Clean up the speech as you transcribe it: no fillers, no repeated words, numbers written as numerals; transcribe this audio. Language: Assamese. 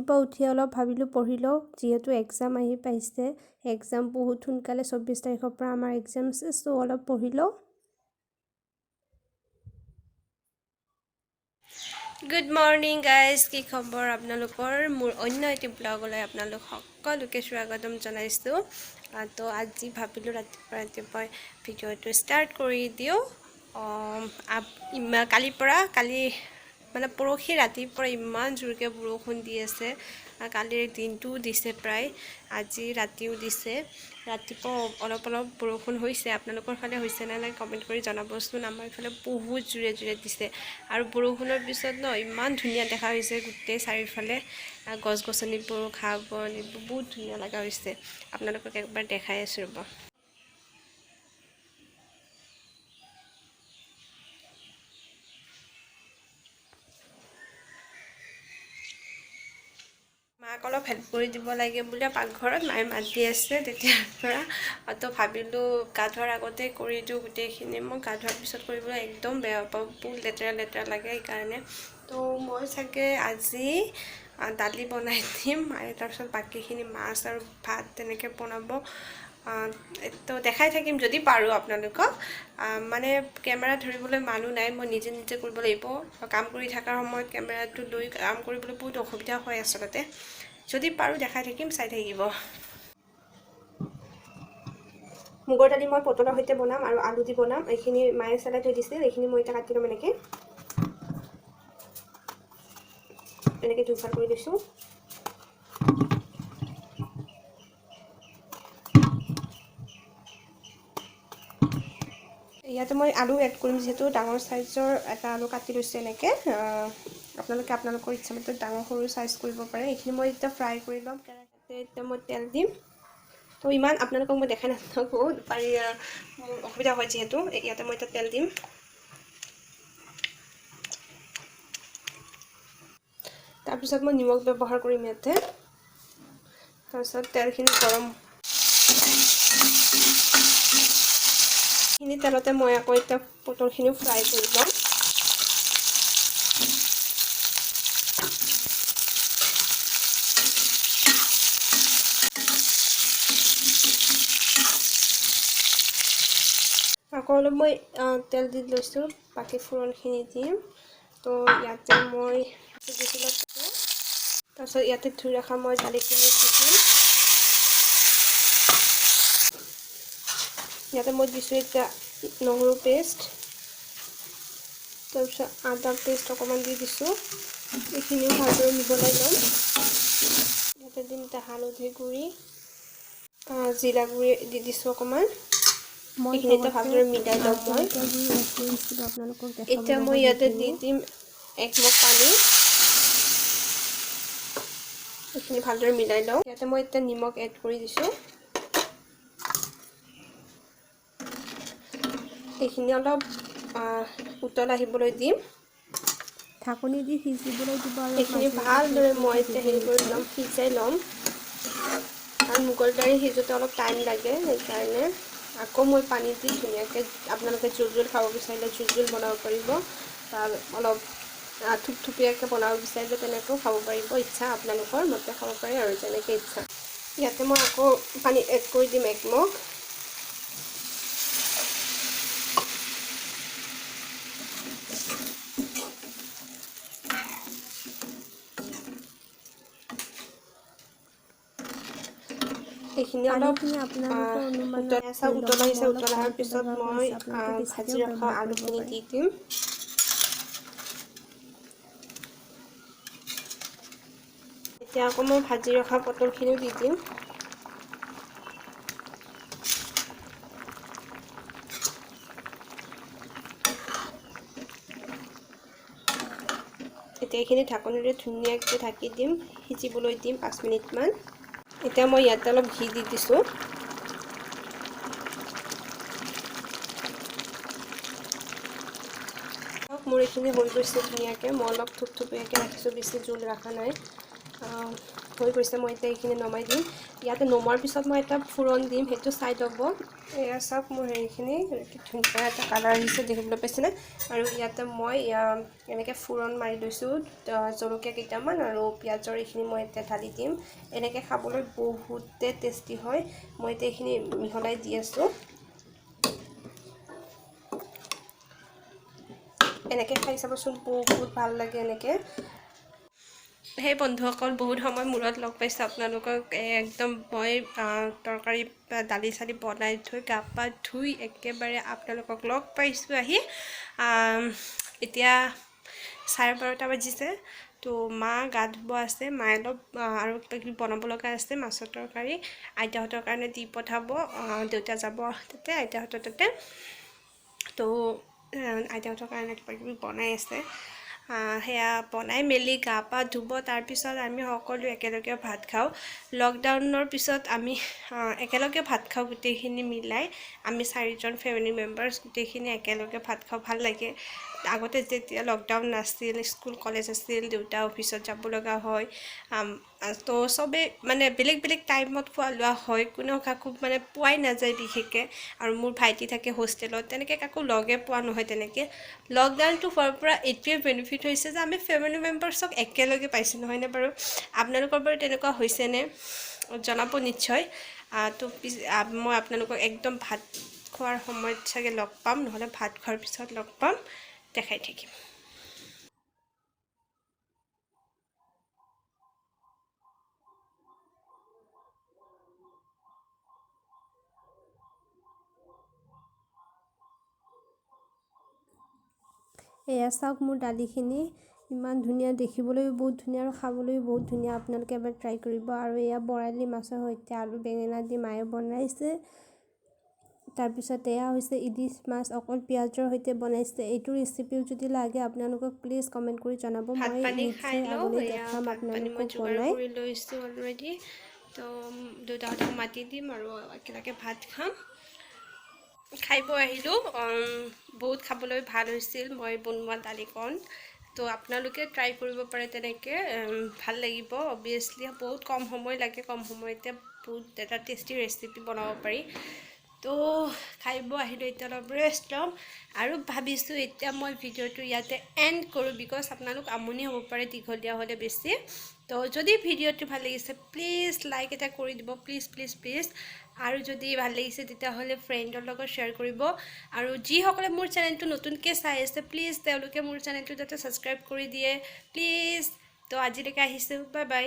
ৰাতিপুৱা উঠি অলপ ভাবিলোঁ পঢ়ি লওঁ, যিহেতু এক্সাম আহি পাইছে। এক্সাম বহুত সোনকালে 24 তাৰিখৰ পৰা আমাৰ এক্সাম আছে, চ' অলপ পঢ়ি লওঁ। গুড মৰ্ণিং গাইজ, কি খবৰ আপোনালোকৰ? মোৰ অন্য এটি ব্লগলৈ আপোনালোক সকলোকে স্বাগতম জনাইছোঁ। তো আজি ভাবিলোঁ ৰাতিপুৱা ৰাতিপুৱাই ভিডিঅ'টো ষ্টাৰ্ট কৰি দিওঁ। কালিৰ পৰা, কালি মানে পৰহি ৰাতিপুৱা ইমান জোৰকৈ বৰষুণ দি আছে। কালিৰ দিনটোও দিছে প্ৰায়, আজি ৰাতিও দিছে। ৰাতিপুৱা অলপ অলপ বৰষুণ হৈছে। আপোনালোকৰ ফালে হৈছে নে নাই কমেণ্ট কৰি জনাবচোন। আমাৰ ইফালে বহুত জোৰে জোৰে দিছে। আৰু বৰষুণৰ পিছত ন ইমান ধুনীয়া দেখা হৈছে গোটেই চাৰিওফালে গছ গছনিবোৰ, ঘাঁহ বন এইবোৰ বহুত ধুনীয়া লগা হৈছে। আপোনালোকক একবাৰ দেখাই আছোঁ ৰ'ব। মাক অলপ হেল্প কৰি দিব লাগে বোলে পাকঘৰত, মায়ে মাতি আছে তেতিয়াৰ পৰা। তো ভাবিলোঁ গা ধোৱাৰ আগতে কৰি দিওঁ গোটেইখিনি। মই গা ধোৱাৰ পিছত কৰিবলৈ একদম বেয়া পাওঁ, বহুত লেতেৰা লেতেৰা লাগে সেইকাৰণে। তো মই চাগে আজি দালি বনাই দিম, মায়ে তাৰপিছত বাকীখিনি মাছ আৰু ভাত তেনেকৈ বনাব। তো দেখাই থাকিম যদি পাৰোঁ আপোনালোকক। মানে কেমেৰা ধৰিবলৈ মানুহ নাই, মই নিজে নিজে কৰিব লাগিব। কাম কৰি থকাৰ সময়ত কেমেৰাটো লৈ কাম কৰিবলৈ বহুত অসুবিধা হয় আচলতে। যদি পাৰোঁ দেখাই থাকিম, চাই থাকিব। মুগৰ দালি মই পটলৰ সৈতে বনাম আৰু আলু দি বনাম। এইখিনি মায়ে চেলাই থৈ দিছিল, এইখিনি মই এতিয়া কাটি ল'ম। এনেকৈ এনেকৈ দুইফাল কৰি লৈছোঁ। ইয়াতে মই আলু এড কৰিম, যিহেতু ডাঙৰ চাইজৰ এটা আলু কাটি লৈছোঁ এনেকৈ। আপোনালোকে আপোনালোকৰ ইচ্ছামতে ডাঙৰ সৰু চাইজ কৰিব পাৰে। এইখিনি মই এতিয়া ফ্ৰাই কৰি ল'ম। কেৰাহীতে এতিয়া মই তেল দিম। তো ইমান আপোনালোকক মই দেখাই নাথাকোঁ, পাৰি মোৰ অসুবিধা হয় যিহেতু। ইয়াতে মই এতিয়া তেল দিম। তাৰপিছত মই নিমখ ব্যৱহাৰ কৰিম ইয়াতে। তাৰপিছত তেলখিনি গৰম এইখিনি তেলতে মই আকৌ এতিয়া পটলখিনিও ফ্ৰাই কৰি ল'ম। আকৌ অলপ মই তেল দি লৈছোঁ, বাকী ফোৰণখিনি দিম। তো ইয়াতে মই দিছিলোঁ, তাৰপিছত ইয়াতে ধুই ৰখা মই দালিখিনি দি দিম। ইয়াতে মই দিছোঁ এতিয়া নহৰু পেষ্ট, তাৰপিছত আদা পেষ্ট অকণমান দি দিছোঁ। এইখিনিও ভালদৰে মিহলাই ল'ম। ইয়াতে দিম এতিয়া হালধি গুড়ি, জিৰা গুড়ি দি দিছোঁ অকণমান। এইখিনি ভালদৰে মিলাই ল'ম মই। এতিয়া মই ইয়াতে দি দিম এক মগ পানী। এইখিনি ভালদৰে মিলাই লওঁ। ইয়াতে মই এতিয়া নিমখ এড কৰি দিছোঁ। এইখিনি অলপ উতল আহিবলৈ দিম, ঢাকনি দি সিজিবলৈ দিব। আৰু এইখিনি ভালদৰে মই এতিয়া হেৰি কৰি ল'ম, সিজাই ল'ম। কাৰণ মুগৰ দালি সিজোঁতে অলপ টাইম লাগে, সেইকাৰণে আকৌ মই পানী দি ধুনীয়াকৈ। আপোনালোকে জোল জোল খাব বিচাৰিলে জোল জোল বনাব পাৰিব, বা অলপ থুপথুপীয়াকৈ বনাব বিচাৰিলে তেনেকৈও খাব পাৰিব। ইচ্ছা আপোনালোকৰ মতে খাব পাৰে আৰু যেনেকৈ ইচ্ছা। ইয়াতে মই আকৌ পানী এড কৰি দিম এক মগ। এইখিনি অলপ উতল আহিছে। উতল অহাৰ পিছত মই ভাজি ৰখা আলুখিনি দি দিম। এতিয়া আকৌ মই ভাজি ৰখা পটলখিনিও দি দিম। এতিয়া এইখিনি ঢাকনিৰে ধুনীয়াকৈ ঢাকি দিম, সিজিবলৈ দিম 5 মিনিটমান। এতিয়া মই ইয়াতে অলপ ঘি দি দিছোঁ। মোৰ এইখিনি হৈ গৈছে ধুনীয়াকৈ। মই অলপ থুপথুপীয়াকৈ ৰাখিছোঁ, বেছি জোল ৰখা নাই। হৈ গৈছে। মই এতিয়া এইখিনি নমাই দিম। ইয়াতে নমোৱাৰ পিছত মই এটা ফোৰণ দিম, সেইটো চাই ল'ব। এয়া চাওক মোৰ হেৰিখিনি ধুনীয়া এটা কালাৰ আহিছে, দেখিবলৈ পাইছেনে? আৰু ইয়াতে মই এনেকৈ ফোৰণ মাৰি লৈছোঁ, জলকীয়া কেইটামান আৰু পিঁয়াজৰ এইখিনি মই এতিয়া ঢালি দিম। এনেকৈ খাবলৈ বহুতে টেষ্টি হয়। মই এতিয়া এইখিনি মিহলাই দি আছোঁ। এনেকৈ খাই চাবচোন, বহুত ভাল লাগে এনেকৈ। সেই বন্ধুসকল, বহুত সময় মূৰত লগ পাইছোঁ আপোনালোকক। একদম মই তৰকাৰী দালি চালি বনাই থৈ গা পা ধুই একেবাৰে আপোনালোকক লগ পাইছোঁ আহি। এতিয়া 12:30 বাজিছে। তো মা গা ধুব আছে, মায়ে অলপ আৰু কিবা কিবি বনাব লগা আছে, মাছৰ তৰকাৰী আইতাহঁতৰ কাৰণে দি পঠাব। দেউতা যাব তাতে আইতাহঁতৰ তাতে, তো আইতাহঁতৰ কাৰণে কিবা কিবি বনাই আছে। সেয়া বনাই মেলি গা পা ধুব, তাৰপিছত আমি সকলোৱে একেলগে ভাত খাওঁ। লকডাউনৰ পিছত আমি একেলগে ভাত খাওঁ গোটেইখিনি মিলাই। আমি 4জন ফেমিলি মেম্বাৰ্ছ গোটেইখিনি একেলগে ভাত খাওঁ, ভাল লাগে। আগতে যেতিয়া লকডাউন নাছিল, স্কুল কলেজ আছিল, দেউতা অফিচত যাব লগা হয়, তো চবেই মানে বেলেগ বেলেগ টাইমত খোৱা লোৱা হয়, কোনেও কাকো মানে পোৱাই নাযায় বিশেষকৈ। আৰু মোৰ ভাইটি থাকে হোষ্টেলত, তেনেকৈ কাকো লগে পোৱা নহয় তেনেকৈ। লকডাউনটো হোৱাৰ পৰা এইটোৱে বেনিফিট হৈছে যে আমি ফেমিলি মেম্বাৰ্ছক একেলগে পাইছোঁ, নহয়নে বাৰু? আপোনালোকৰ বাৰু তেনেকুৱা হৈছেনে? জনাব নিশ্চয়। তো মই আপোনালোকক একদম ভাত খোৱাৰ সময়ত চাগে লগ পাম, নহ'লে ভাত খোৱাৰ পিছত লগ পাম, দেখাই থাকিম। এয়া চাওক মোৰ দালিখিনি ইমান ধুনীয়া, দেখিবলৈও বহুত ধুনীয়া আৰু খাবলৈও বহুত ধুনীয়া। আপোনালোকে এবাৰ ট্ৰাই কৰিব। আৰু এয়া বৰালি মাছৰ সৈতে আলু বেঙেনা দি মায়ে বনাইছে। তাৰপিছত এয়া হৈছে ইলিছ মাছ, অকল পিঁয়াজৰ সৈতে বনাইছে। এইটো ৰেচিপিও যদি লাগে আপোনালোকক প্লিজ কমেণ্ট কৰি জনাব। মই নিশ্চয় আগলৈ দেখাম আপোনালোকক বনাই। কৰি লৈছোঁ অলৰেডি। তো দেউতাহঁতক মাতি দিম আৰু একেলগে ভাত খাম। খাই বৈ আহিলোঁ, বহুত খাবলৈ ভাল হৈছিল মই বনোৱা দালিকণ। তো আপোনালোকে ট্ৰাই কৰিব পাৰে তেনেকৈ, ভাল লাগিব। অভিয়াছলি বহুত কম সময় লাগে, কম সময়তে বহুত এটা টেষ্টি ৰেচিপি বনাব পাৰি। তো খাই বৈ আহিলোঁ, এতিয়া অলপ ৰেষ্ট ল'ম আৰু ভাবিছোঁ এতিয়া মই ভিডিঅ'টো ইয়াতে এণ্ড কৰোঁ, because আপোনালোক আমনি হ'ব পাৰে দীঘলীয়া হ'লে বেছি। তো যদি ভিডিঅ'টো ভাল লাগিছে প্লিজ লাইক এটা কৰি দিব, প্লিজ প্লিজ প্লিজ। আৰু যদি ভাল লাগিছে তেতিয়াহ'লে ফ্ৰেণ্ডৰ লগত শ্বেয়াৰ কৰিব। আৰু যিসকলে মোৰ চেনেলটো নতুনকৈ চাই আছে প্লিজ তেওঁলোকে মোৰ চেনেলটো যাতে ছাবস্ক্ৰাইব কৰি দিয়ে প্লিজ। তো আজিলৈকে আহিছোঁ, বাই বাই।